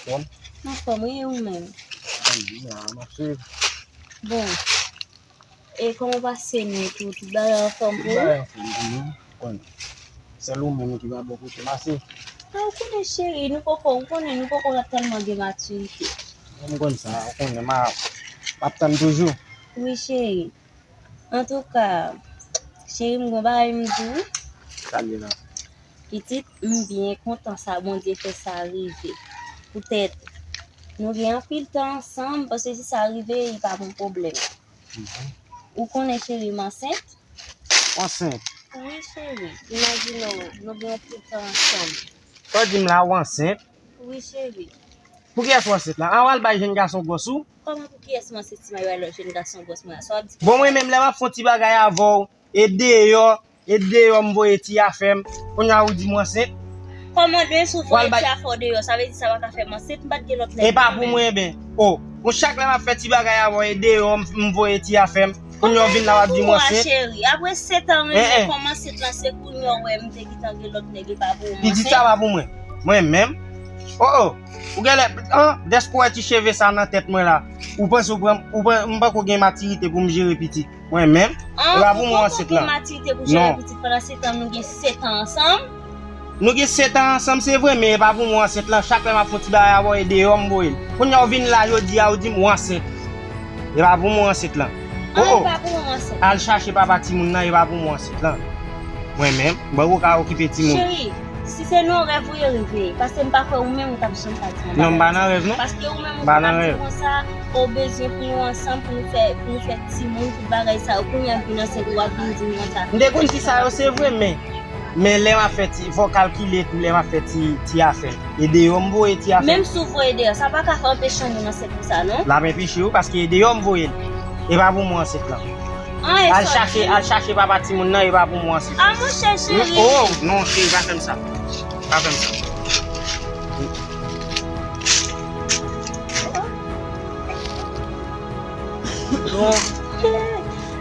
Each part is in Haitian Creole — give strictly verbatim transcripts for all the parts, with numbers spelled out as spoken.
Anfòm? Anfòm, wi, ou menm? Anfòm, wi, a, m ap swiv. Bon, e kòman w pase nou tou? Tout bagay anfòm pou ou? Tout bagay anfòm pou nou, konn. Sèl ou menm ki pa bò kote m ase. A, ou konnen, cheri, nou poko, ou konnen nou poko tèlman gen matirite. M konn sa, ou konnen, m a, m ap tann toujou. Wi, cheri. Antouka, cheri, m gon bagay m di w. Sa l ye la? Pitit, m byen kontan sa Bondye fè sa rive. Poutèt nou gen anpil tan ansanm, paske si sa rive, li pa bon pwoblèm. Mhm. Ou konnen, cheri, m ansent. Ou ansent? Wi, cheri. Imajine w, nou gen anpil tan ansanm. Sa w di m la, ou ansent? Wi, cheri. Pou kiyès ou ansent la? A, w al bay jèn gason gwòs ou? Kòman pou kiyès mwen se ti mayo a lòt jèn gason gwòs mwen an? Sa w ap di? Bon, mwen menm lè m ap fè yon ti bagay avè w, e deyò, e deyò m voye ti afè m. Kounye a ou di m ansent? Kòman de sou voye ti afè w deyò? Sa vle di sa pa ka fè m ansent? M pa t gen lòt nèg. E pa pou mwen, ben. O, bon, chak lè m ap fè ti bagay avè w, e deyò m, m voye ti afè m. Kounye a w vin la w ap di m ansent. Cheri, apre sèt an renmen, kòman ansent lan se kounye a w wè m te gentan gen lòt nèg, e pa pou mwen. Pitit, sa pa pou mwen. Mwen menm. O, o. Ou genlè, an, dèske w wè ti cheve sa nan tèt mwen la. Ou panse ou pran, ou pran, m poko gen matirite pou m jere pitit. Mwen menm. E pa pou mwen ansent lan. Ou poko gen matirite pou jere pitit pandan sèt an, nou gen sèt an ansanm. Nou gen sèt an ansanm, se vre, men e pa pou mwen ansent lan. Chak lè m ap fè yon ti bagay avè w, e deyò m voye l. Kounye a w vin la jodi a, ou di m ou ansent. E pa pou mwen ansent lan. O, o. Al chache papa timoun nan, e pa pou mwen ansent lan. Mwen menm, mwen poko ka okipe timoun. Cheri, si se nan rèv ou ye, reveye. Paske m pa kwè ou menm ou t ap janm ka di yon bagay konsa. Non, m pa nan rèv, non. Paske ou menm ou pa ka di konsa, ou bezwen pou nou ansanm, pou nou fè, pou nou fè timoun, tout bagay sa yo. Kounye a m vin ansent, w ap vin di m konsa. M te konn di sa yo, se vre, men Men lè m ap fè ti, fò w kalkile tou lè m ap fè ti, ti afè m. E deyò m voye ti afè m. Menm si w voye deyò, sa pa ka fè anpeche nou nan sèk konsa, non. L ap anpeche w, paske e deyò m voye l. E pa pou mwen ansent lan. Al chache, al chache papa timoun nan, e pa pou mwen ansent lan. A, monchè cheri. Oh, non, cheri, pa fè m sa. Pa fè m sa. Bon,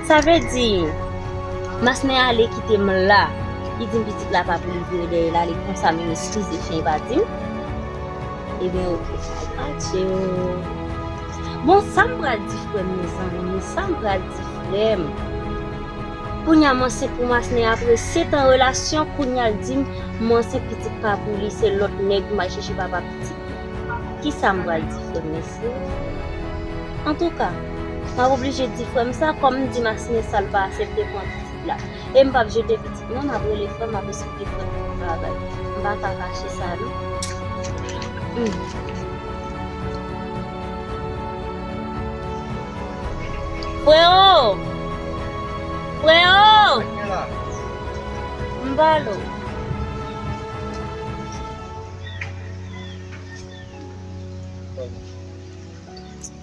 sa vle di, Masnen ale kite m la. Li di m pitit la pa pou li vire dèyè l ale konsa, menm eskize chen pa di m. Ebyen, oke. Adje. Bon, sa m pral di frè m, mezanmi, sa m pral di frè m. Kounye a m ansent pou Masnen apre sèt an relasyon, kounye a l di m, m ansent pitit pa pou li, se lòt nèg m al chèche papa pitit. Kisa m pral di frè m, mesye? Antouka, m ap oblije di frè m sa, kòm m di Masnen sa, l pa aksepte pran pitit la. E m p ap jete pitit non, m ap rele frè m, m ap esplike frè m tout bagay. M pa ka kache sa non. Hmm. Freo! Freo! M pale w.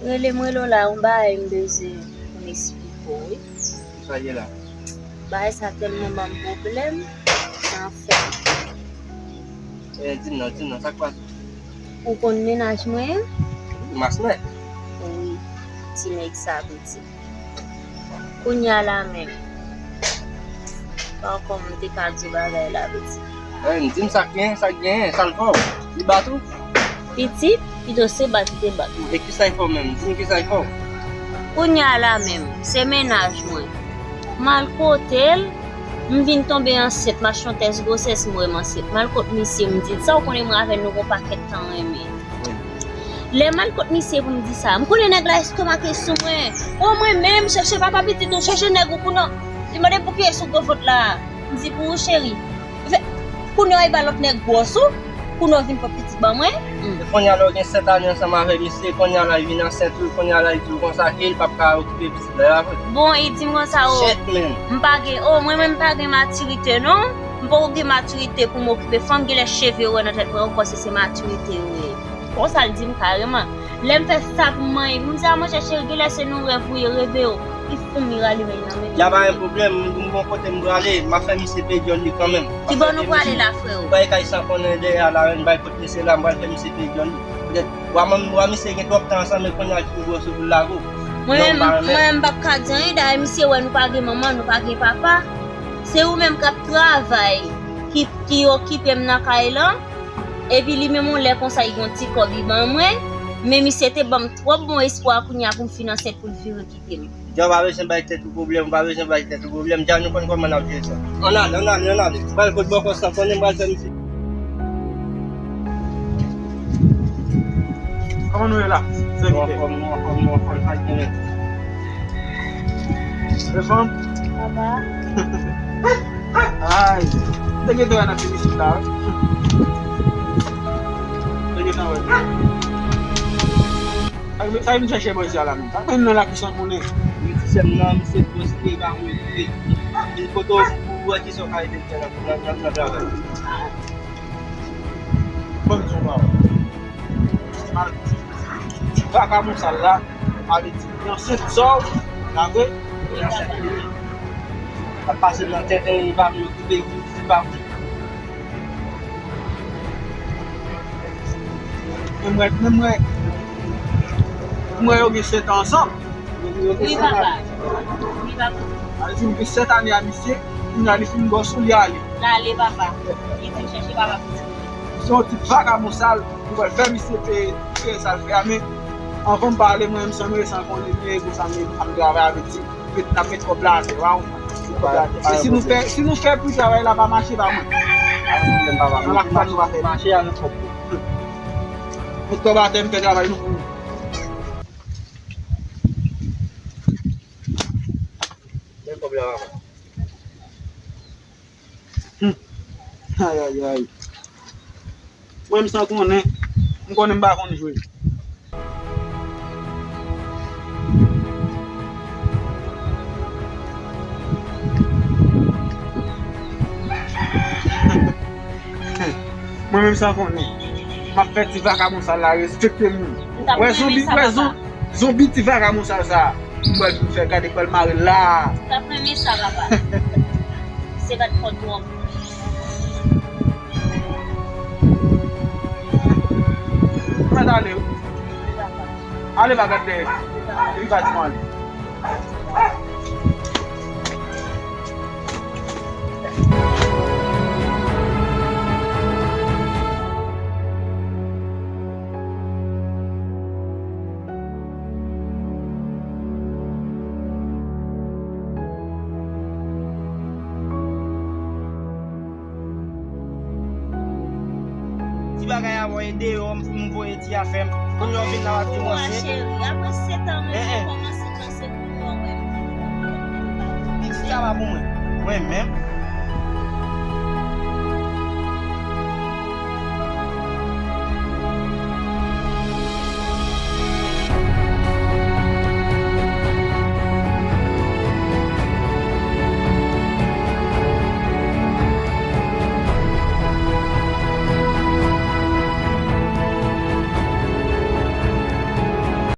Rele m, rele w la, yon bagay m bezwen pou m esplike w, wi. Sa ye la? Bagay sa tèlman ban m pwoblèm, anfen. Eh, di m non, di m non, sa k pase? Ou konn mennaj mwen an? Masnè? Wi, ti nèg sa piti. Kounye a la menm. Pa kòm m te ka di w bagay la, pitit. Eh, di m sa k genyen, sa k genyen, sa l fè w? Li bat ou? Pitit, pito se bat li te bat mwen. E kisa l fè w menm? Di m kisa l fè w? Kounye a la menm, se mennaj mwen. M al kote l, m vin tonbe ansent, m al fè yon tès gwosès, m wè m ansent. M al kot misye, m di l, sa w konnen mwen avè l, nou gon pakèt tan renmen. Lè m al kot misye pou m di sa, m konnen nèg la estomak sou mwen. O, mwen menm, chèche papa pitit ou, chèche nèg ou pou non. Li mande pou kiyès ou gwo vant la. M di pou ou, cheri. Fè, kounye a, li ba lòt nèg gwòs ou, kounye a, w vin pran pitit ban mwen. Hmm. E kounye a, lè w gen sèt ane ansanm avèk misye, kounye a, la, li vin ansent ou, kounye a, la, li di w konsa ke li p ap ka okipe pitit la, e pa vre? Bon, li di m konsa, o, m pa gen, o, mwen menm, m pa gen matirite, non. M poko gen matirite pou m okipe fanm, genlè cheve yo wè nan tèt mwen, ou panse se matirite yo ye. Konsa l di m kareman. Lè m fè sa pou m manyen, pou m di a monchè cheri, genlè se nan rèv ou ye, reveye w. Li foumi rale men l nan men m. Y a pa gen pwoblèm, m gon kote m prale, m ap fè misye peye dyòl li kanmenm. Kibò nou prale la, freo? Bay kay san konnen dèyè a la, m bay kot misye la, m pral fè misye peye dyòl li. Poutèt, wa manm, wa misye gen twòp tan ansanm, e kounye a ki pou gwòs ou pou l lage w. Mwen menm, mwen menm, m p ap ka di anyen, dayè misye wè nou pa gen manman, nou pa gen papa. Se ou menm k ap travay, ki, ki okipe m nan kay lan. Epi li menm yon lè konsa, li gon ti kòb li ban mwen, men misye te ban m twòp bon espwa kounye a pou m fin ansent pou l vire kite m. Dja w pa bezwen bay tèt ou pwoblèm, ou pa bezwen bay tèt ou pwoblèm. Dja nou konn kòman n ap jere sa. Ann ale, ann ale, ann ale. M pral kot bòkòs lan, konnen m pral fè misye. Kòman nou ye la? Sèvitè. Nou anfòm, nou anfòm, nou anfòm, pa gen. Lè fanm? Papa. Ay, m te gentan wè nan ti mizik la, wi. M te gentan wè. Sa vin, sa vin chèche bòz la menm. Sa vin nan la ki san konnen. Li di sè m nan, misye poste pa mwen li. Li kote w pou wè ki sa w ka ede m fè nan, nan, nan, nan travay. Ban m di w yon pawòl. Mal di. Vakabon sal la, ale di, nan senk sòl, la vre, nan senk mil. L ap pase nan tenten, li pa vle okipe, li di pa vle. Men mwen, men mwen, mwen yo gen sèt an ansanm. Wi, papa. Wi, papa. Sa vle di, m gen sèt ane a misye, kounye a li fin bò sou li ale. L ale, papa. Li fin chèche papa pitit li. Se yon ti vakabon sal, pou fè misye fè, fè sa l fè a, men anvan m pale, mwen menm san m resan konnen, men pou sa m, sa m travay avèk ti. Met, n ap met kòb la atè, w a konprann. Met kòb la atè. Se si nou fè, si nou fè pou travay la pa mache, pa mwen. Nan la kòb nou pa fè. Mache a nan kòb. Met kòb atè, m fè travay nou pou nou. Men kòb la, papa. Hmm. Ay, ay, ay. Mwen, m san konnen. M konnen m pa konn jwe. Mwen menm san konnen. M ap fè ti vakabon sal la respekte moun. Wè zonbi, wè zon-, zonbi ti vakabon sal sa. M pral vin fè gade pral mare la. M t ap renmen sa, papa. Se bat fò twòp. Mwen ale wi. Ale pa gad dèyè. Li pa di mwen ale. Ti bagay a voye deyò, m, m voye ti afè m. Kounye a w vin la w ap di mwen se. Cheri, apre sèt an, mwen kòmanse danse kounye a, mwen. Li di sa pa pou mwen. Mwen menm.